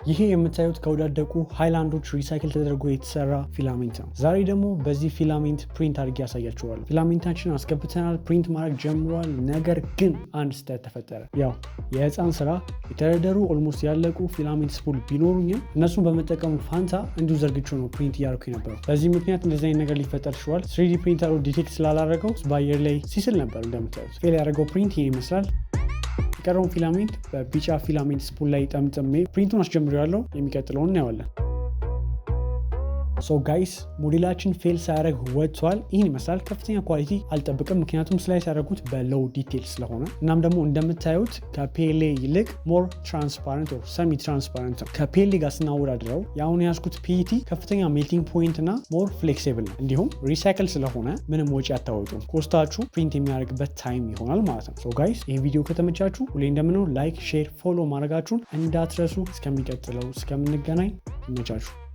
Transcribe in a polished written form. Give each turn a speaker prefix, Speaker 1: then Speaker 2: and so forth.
Speaker 1: ይሄ የምታዩት ከወዳደቁ ሃይላንዶች recycle ተደርጎ የተሰራ filament ነው። ዛሬ ደግሞ በዚህ filament print አድርጌ ያሳያችኋለሁ። Filament ኣችንን አስገብተናል፣ print ማድረግ ጀምሯል። ነገር ግን አንድ ስህተት ተፈጠረ። ያው የህፃን ስራ፣ የተደረደሩ almost ያለቁ filament spool ቢኖሩኝም እነሱን በመጠቀሙ ፋንታ እንዲሁ ዘርግቼው ነው print እያደረኩ የነበረው። በዚህ ምክንያት እንደዚህ አይነት ነገር ሊፈጠር ችሏል። 3D printer ኡ detect ስላላረገው በአየር ላይ ሲስል ነበር። እንደምታዩት fail ያደረገው print ይህን ይመስላል። የቀረውን filament በቢጫ filament spool ላይ ጠምጥሜ print ኡን አስጀምሬዋለሁ። የሚቀጥለውን እናየዋለን። So guys፣ ሞዴላችን fail ሳያደርግ ወጥቷል። ይህን ይመስላል። ከፍተኛ quality አልጠብቅም፣ ምክንያቱም slice ያደረጉት በ low detail ስለሆነ። እናም ደግሞ እንደምታዩት ከ PLA ይልቅ more transparent፣ semi transparent ነው። ከ PLA ጋር ስናወዳድረው የአሁኑ የያዝኩት PET ከፍተኛ melting point እና more flexible ነው። እንዲሁም recycle ስለሆነ ምንም ወጪ አታወጡም። Cost ኣችሁ print የሚያደርግበት time ይሆናል ማለት ነው። So guys፣ ይህ ቪዲዮ ከተመቻችሁ ሁሌ እንደምንለው like፣ share፣ follow ማድረጋችሁን እንዳትረሱ። እስከሚቀጥለው እስከምንገናኝ ይመቻችሁ።